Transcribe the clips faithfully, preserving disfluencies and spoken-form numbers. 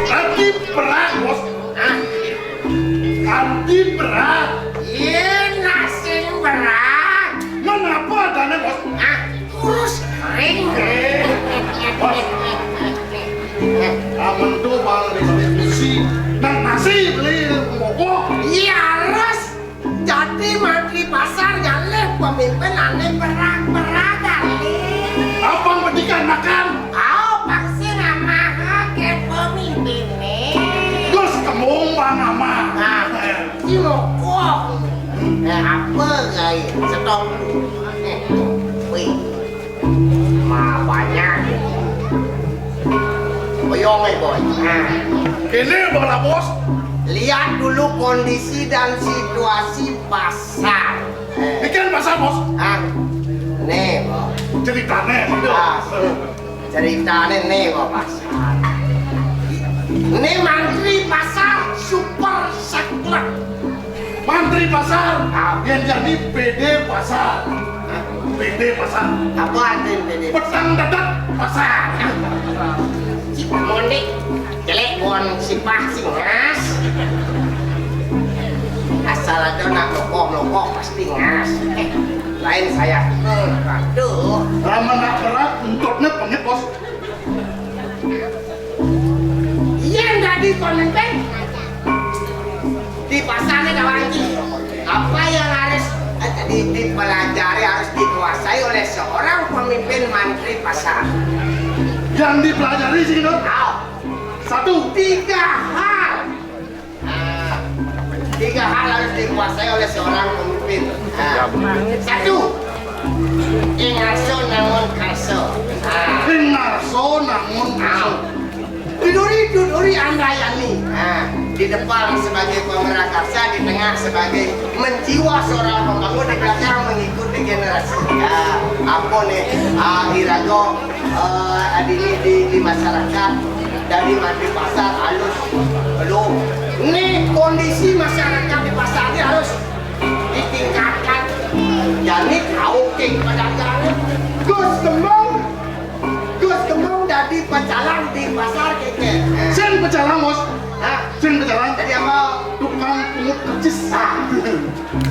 Adi berat, Bos. Hah? Adi berat. Iya, nasing berat. Kenapa adanya, Bos? Hah? Kurus kering. Eh, Bos. Aman tuh, Bang, diskusi. Nang nasi beli mokok. Iya, harus. Jadi mantri pasar galih pemimpin ane berag-berag galih. Abang bedikan makan. Au, pasti ngamah ke pemimpin nih. Terus kembung bang amah. Nah, si mokok. Eh, apa gai? Stop. Eh, wih. Mah banyak. Oyong, eh, boy. Nah. Ini bakal bos. Lihat dulu kondisi dan situasi pasar. Eh. Ini kan pasar, Bos. Ah. Nih, Bos. Ceritanya. Ah, ceritanya nih, Bos, pasar. Ini mantri pasar super saklek. Mantri pasar, ah, yang jadi P D pasar. Hah? P D pasar. Apa arti P D? Petang dadak pasar. Cik Mondi, jelek bon sipah sing ngas. Asal ada nak lokoh-lokoh pasti ngas. Eh, lain saya. Hmm, aduh. Lama nak berat, untutnya pengit, Bos. Iya, jadi pemimpin di pasarnya ada lagi. Apa yang harus, eh, di, dipelajari, harus dikuasai oleh seorang pemimpin mantri pasar? Yang dipelajari sih, Dok? Au. Satu. Tiga hal. Nah, tiga hal harus dikuasai oleh seorang pemimpin. Nah, satu, ingarso nangun karso. Nah, ingarso nangun karso. Duduri, duduri andayani. Nah, di depan sebagai pemerakarsa, di tengah sebagai menjiwa seorang pembangun, di belakang mengikuti generasi. Ya, apa nih? Ah, irago, eh, adini di, di masyarakat. Dari mantri pasar halus. Belum. Nih kondisi masyarakat di pasar ini harus ditingkatkan. Jadi kau king pedagang. Gus Gembong, Gus Gembong jadi pecalang di pasar keke. Sing pecalang, Bos. Hah? Sing pecalang. Jadi apa? Tukang pungut kercis. Ah.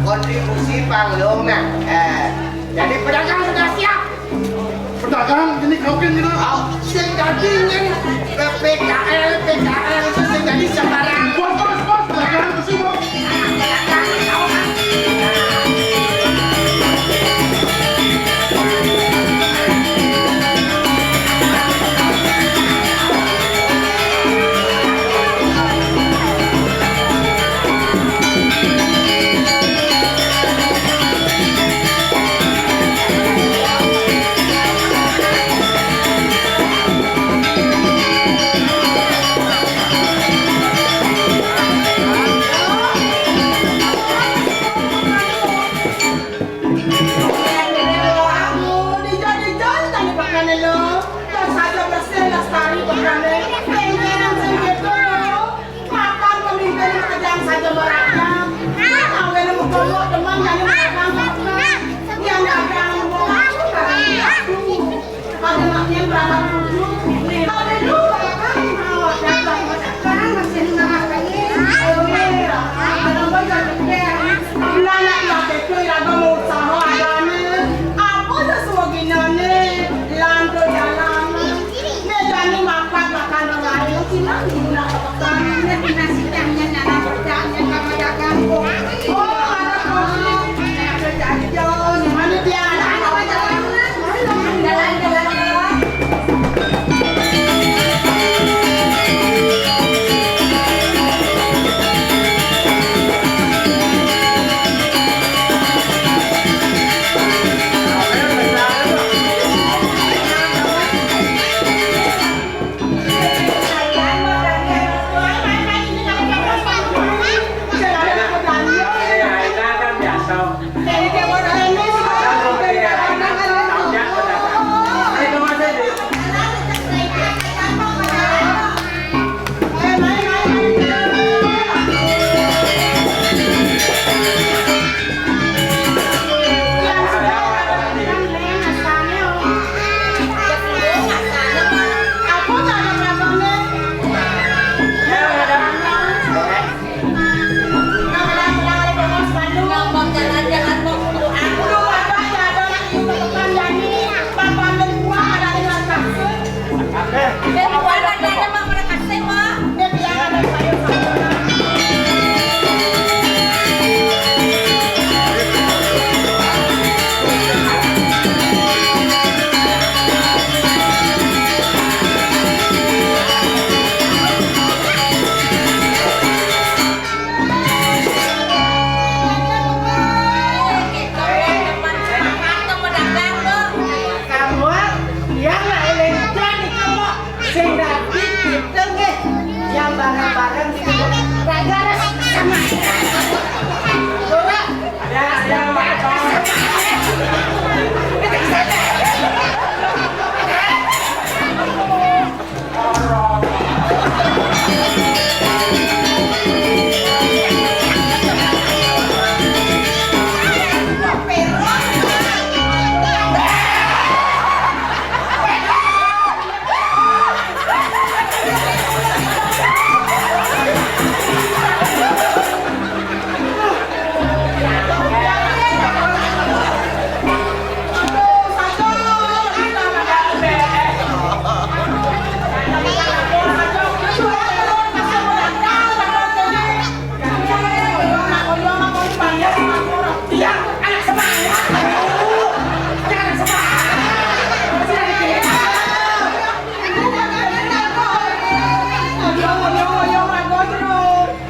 Kontribusi panglung nah. Eh, jadi pedagang sudah siap. Pedagang ini kawin gitu. Oh, sing dadi nyen P K L, P K L itu sing dadi sembarang. Bos, bos, bos, pedagang mesti, Bos.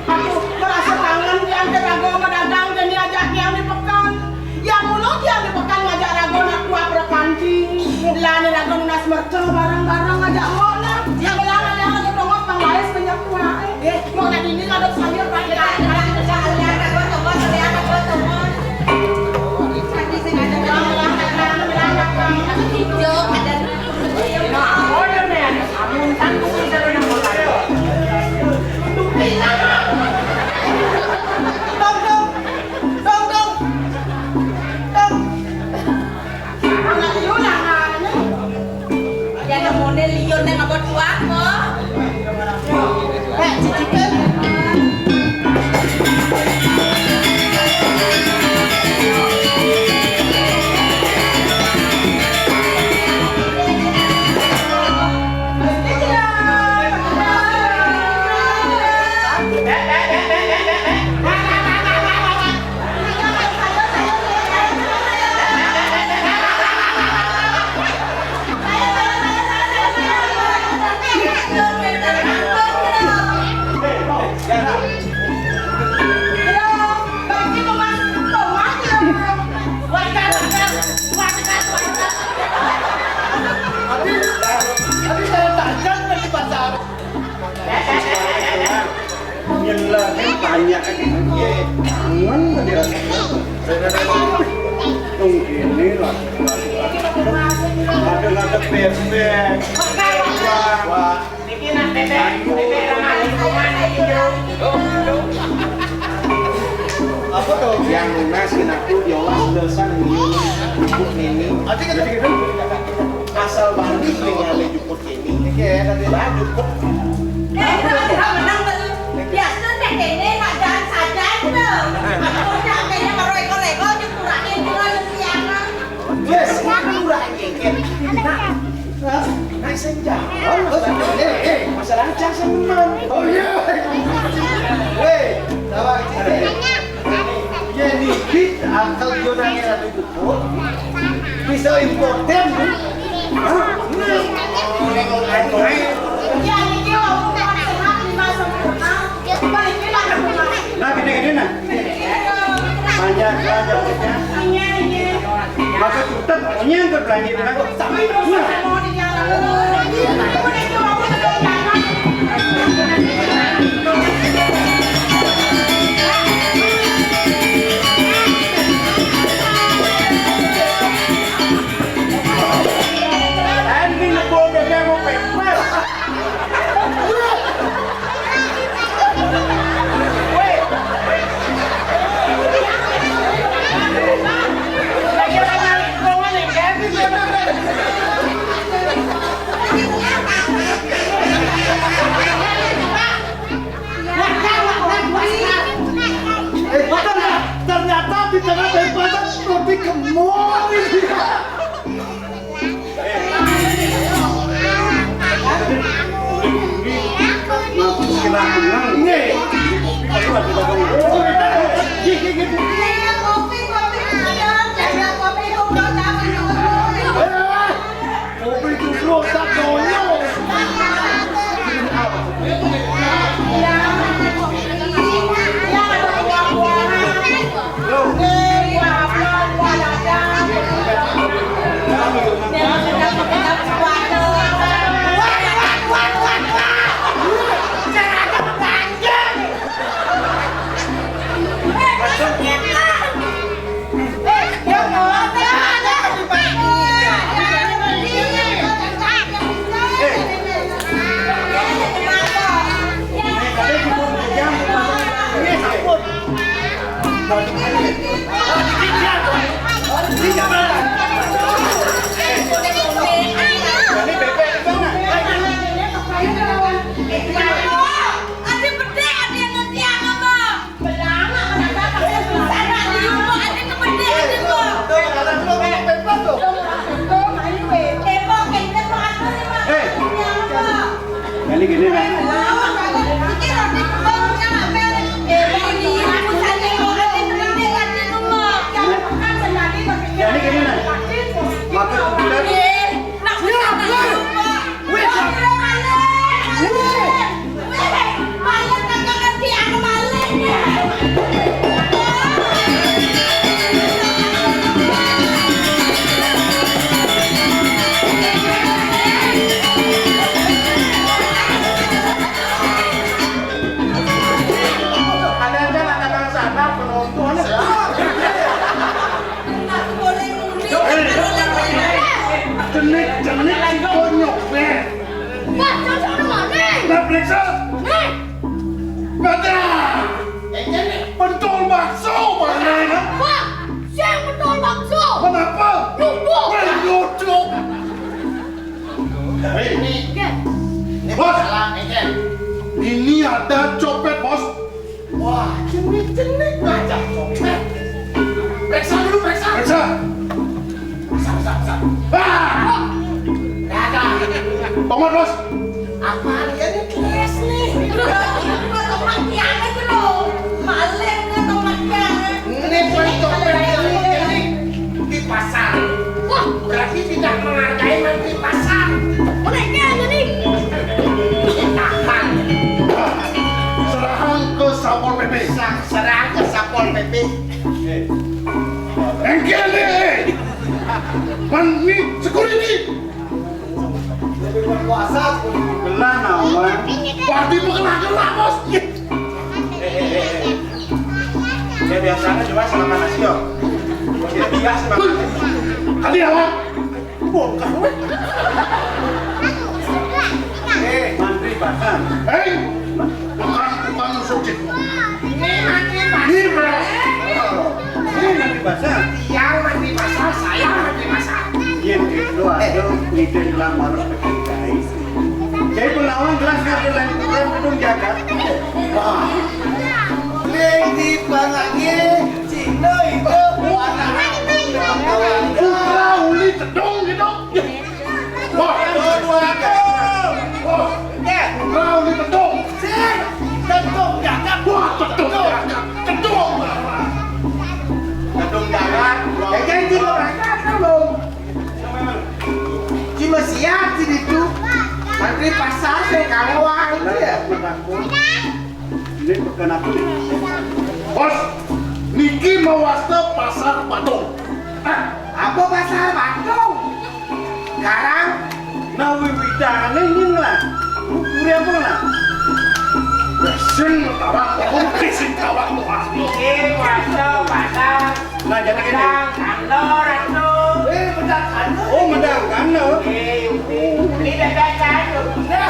Aduh, merasa kangen tiang ke rago madagang, jani ajak tiang di pekan. Ya mula tiang di pekan ngajak rago nak kuah berkanti. Lah ni rago nunas merta barang-barang ngajak mok nah. Yang belah ada rago tongos pang laris banyak kuah. Eh, mok nak dini ngadep sayur pakai. Tapi, tapi saya tajam dari pasar. Nyelernya banyak aja. Ye, tangan tadi rasanya. Tunggu ini lah. Ada ada bebek. Wah. Niki nak bebek, bebek ramah lingkungan niki, Bro. Apa tuh? Yang lunas kena aku diolah dosa nini. Ibu nini. Asal balik nih ngalih juput ini. Oke, nanti lanjut. Eh, udah, udah menang tadi. Biasa teh kene nak jalan saja itu. Aku udah kayaknya baru ekor-ekor aja kurangin dengan siangan. Yes, kurang aja. Hah? Nah, senja. Eh, eh, masalah cang senang. Oh iya. Weh, sabar. Iya nih, bit akal Yunani satu itu. Bisa importen, Bu. Hah? Iya, ini dia, Om, sehat, lima sempurna. Balikin lah ke rumah. Nah, gini-gini, nah. Banyak, banyak, banyak. Iya, iya. Maka tetap punya yang berbelanja dengan. Tapi terus mau di jalan. Udah itu, mau ke jalan. Anjing, gua udah mau pepes. Eh, ternyata, ternyata di tengah tempat roti kemul. Jadi gini, nah. Jadi gini, nah. Maksud kita Ada aja lah, kadang sadar penonton. Cenik-cenik si konyol, weh. Wah, cocok sama nih. Nah, periksa. Nih. Ada. Pentol bakso mana? Wah, saya pentol bakso. Kenapa? Nyumpuk. Weh, nyucuk. Hei, ini, ini Bos. Masalah, Ejen. Ini ada copet, Bos. Wah, jenik-jenik aja copet. Periksa dulu, periksa. Periksa. Periksa, periksa, periksa. Ah! Ada. Tomat, Bos. Apaan dia nih, Kes nih? Tomat yang itu loh. Maling nih tomat yang. Ini bukan copet, ini di pasar. Wah, berarti tidak menghargai mantri pasar. Boleh aja nih. Tahan. Serahkan ke Satpol P P. Sa-, serahkan ke Satpol P P. Engkel nih. Man, ini security. Puasa, security. Belah, nawan. Berarti belah-belah, Bos. Eh, eh, eh, eh. Ya, biasanya cuma sama nasi, yo. Ya, biasa banget. Tadi apa? Bongkar, weh. Eh, mantri pasar. Eh, tukang, tukang sujud. Ini mantri pasar. Ini, Bro. Ini mantri pasar. Yang mantri pasar, saya mantri pasar. Iya, lu ada ngidin lamar P K I. Jadi pengawan jelas nggak ada yang kurang gedung jagat. Wah. Ning di pangange Cina itu anak putra uli tedung gitu. Wah, aduh, aduh. Wah, ya, putra uli tedung. Sing, tedung jagat. Wah, tedung jagat. Tedung. Tedung jagat. Ya, jadi mereka kan belum. Cuma siap sih itu. Mantri pasar saya kalau wah itu ya. Ini perkenalkan. Bos, niki mawasta pasar Badung. Ah, apa pasar Badung? Sekarang nah wiwitane ini lah. Kuwi apa lah? Sing tawang, sing tawang tuh asli. Ini mawasta pasar Nah, jadi gini. Medang Kano, Ratu. Eh, Medang Kano. Oh, Medang Kano. Eh, ini Medang Kano. Nah,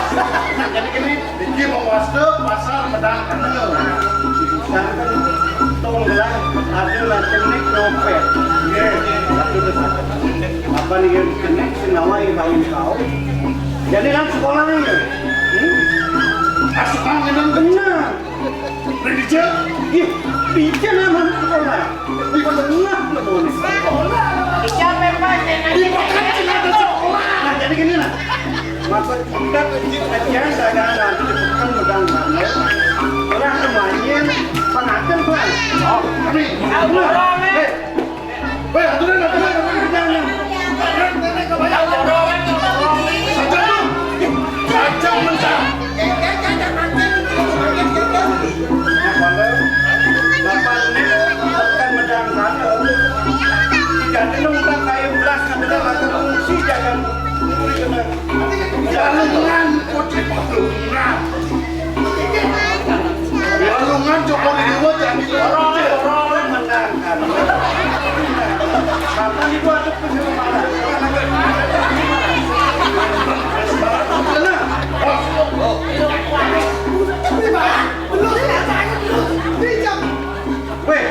jadi gini, iki mawasta pasar Medang Kano. Misalkan tonggelan ada lah cenik nyopet. Iya. Apa nih yang cenik senawai main kau? Jadi kan sekolahnya. Hmm? Asupan memang benar. Ridicil? Ih, ridicil emang sekolah. Di tengah sekolah. Di pekan cuma ada sekolah. Nah, jadi gini lah. Maksud kita kecil kajian dagangan nanti di pekan mudah mana. Orang semuanya pengantin, Bang. Oh, kami. Nah, eh, Weh, aturan, aturan, aturan, jangan, jangan. Saja tuh. Saja mentah. Bapak ini bukan medang tanah. Tidak tenung tak kayu belas, adalah mata fungsi jaga. Jalungan, putri Badungan. Jalungan Joko Dewa jadi orang, orang menang. Kapan itu ada penyelenggaraan? Tenang. Weh,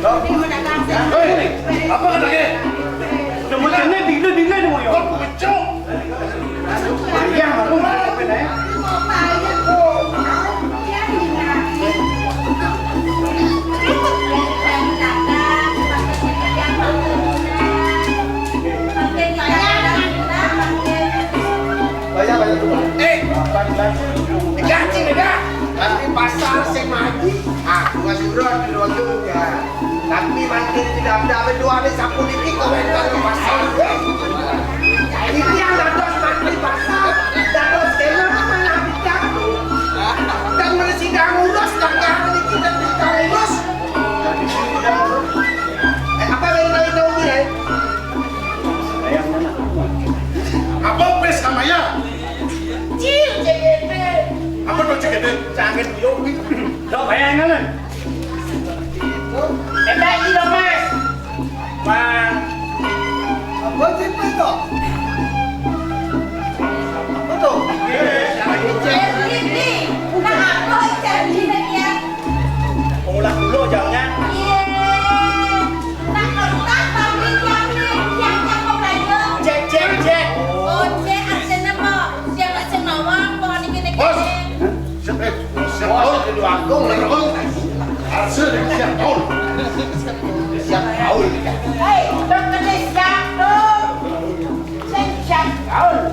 Hei, apa katanya? Udah mau cenek, bila, bila nih, mau ya? Kok pengecok? Ayah, aku mau ngapain, eh? Banyak, banyak tuh, Bang. Eh, diganti dah. Nanti pasar sing maju. Ah, gua suruh di luar juga. Tapi mantri tidak ada berdoa nih, sapu dikit kau main kalau pasar. Ini yang dados mantri pasar, dados kena malah dicabut. Dan mesti dah ngurus, dan kami kita kita ngurus. Eh, apa yang kita tahu nih, eh? Apa pes sama ya? Cil, C G T. Apa tuh C G T? Canggih dulu. Lo bayangkan. Eta iki lho, Mas. Wah. Apa sih itu? Apa tuh? Nah, apa janjinya dia? Olah dulu jawabnya. Iya. Nah, kertas pabrik kami yang cakep aja. Cek, cek, cek. Oh, cek, artinya apa? Dia nggak senawang, pohon ini. Bos. Siap, eh, siap tahun. Bos, itu agung, agung. Hasil siap tahun. Siap tahun. Hei, dokter siap tahun. Sing siap tahun.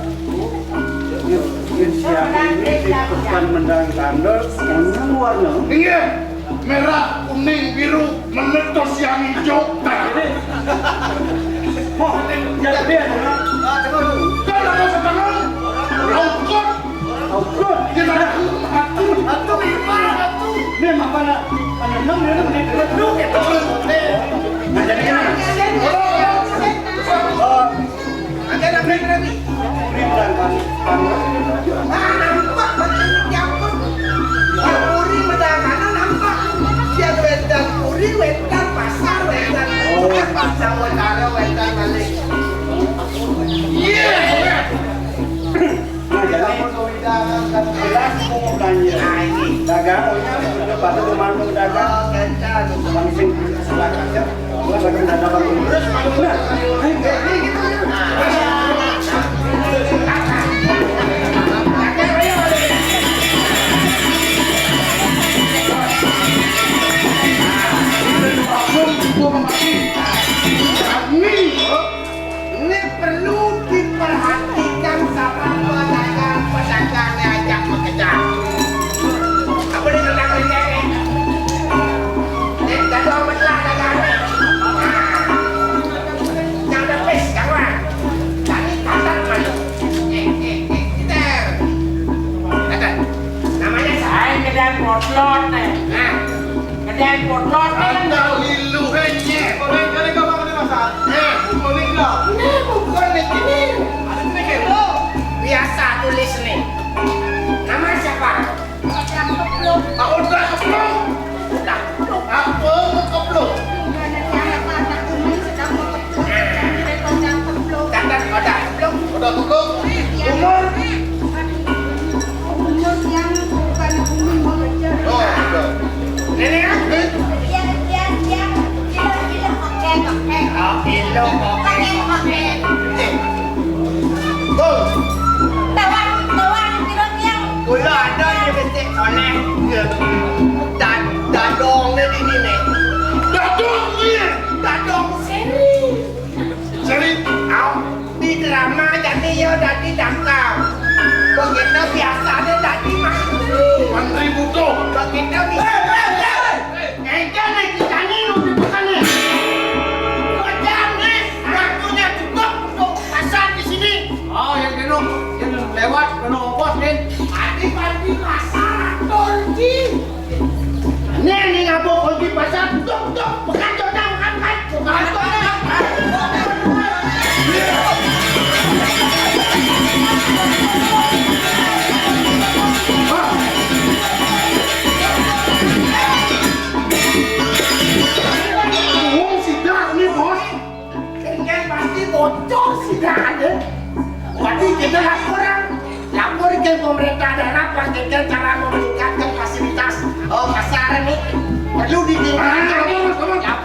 Indonesia ini ikutan mendang tandel, yang luar negeri. Iya, merah, kuning, biru, menetos yang hijau. Nah, ini. Mau, ya, dia, ya. Kan ada setengah. Laukot. Laukot. Dia ada hantu. Hantu, hantu. Ini apa, nak? Ada enam, dia ada menit. Lu, itu. Nah, jadi gimana? Oh. Ada, ada, ada, ada. Nah, nampak betul campur. Puri bedangan nampak. Dia wetan puri, wetan pasar, wetan pasar, wetan balik. Iya. Nah, jadi jelas mau belanja. Dagang, pada pemandu dagang. Langsung silakan ya. Nah, ayo, kayak gini gitu. Ini perlu diperhatikan sama pedagang-pedagangnya, ajak bekerja. Apa dia tentang ini? Nek, dah dua belas dagang ni. Nah, yang ada pes, kawan. Tadi pasar mana? Eh, eh, eh, kita. Kata, namanya saya kedai potlot ni. Nah. Kedai potlot ni kan. Anda ilu, eh, nyeh. Boleh, boleh kau bangun ni, Mas? Eh, boleh kau. Ni bukan ni, ni. Ada ni, kan? Biasa tulis ni. Nama siapa? Odah Keplung. Odah Keplung. Odah Keplung. Apa Keplung? Kata Odah Keplung. Odah Keplung. Umur? Umur yang bukan umur. Oh, sudah. Nenek, ah? Iya, iya, iya. Gila, gila, oke, oke. Oh, gila, oke, oke. Eh. Bos. Tawang, tawang, kira-kira. Kula ada ni besik oleh. Dan, dadong ni di ni, ni. Dadong ni? Dadong seri. Seri? Au, di drama jadi ya dadi dangkal. Begitu biasa dia dadi mantri. Mantri butuh. Begitu bisa. Hei, hei, hei. Ente nih, kita nih, lu di bukan nih. Dua jam nih, waktunya cukup untuk pasar di sini. Oh, yang kena, yang lewat, kena ongkos, Din. Tadi pagi pasar, atur, Ji. Nih, nih, ngabuk, kunci pasar, tuk, tuk, pekan, tuk, tuk, pekan, pekan, pekan, tuk, tuk, pekan. Wong sidak ni, Bos. Dengan pasti bocor sidak ni. Berarti kita laporan. Lapor ke pemerintah daerah, Pak, kita cara meningkatkan fasilitas, eh, pasar ni. Perlu ditingkatkan. Ah, apa, apa, apa?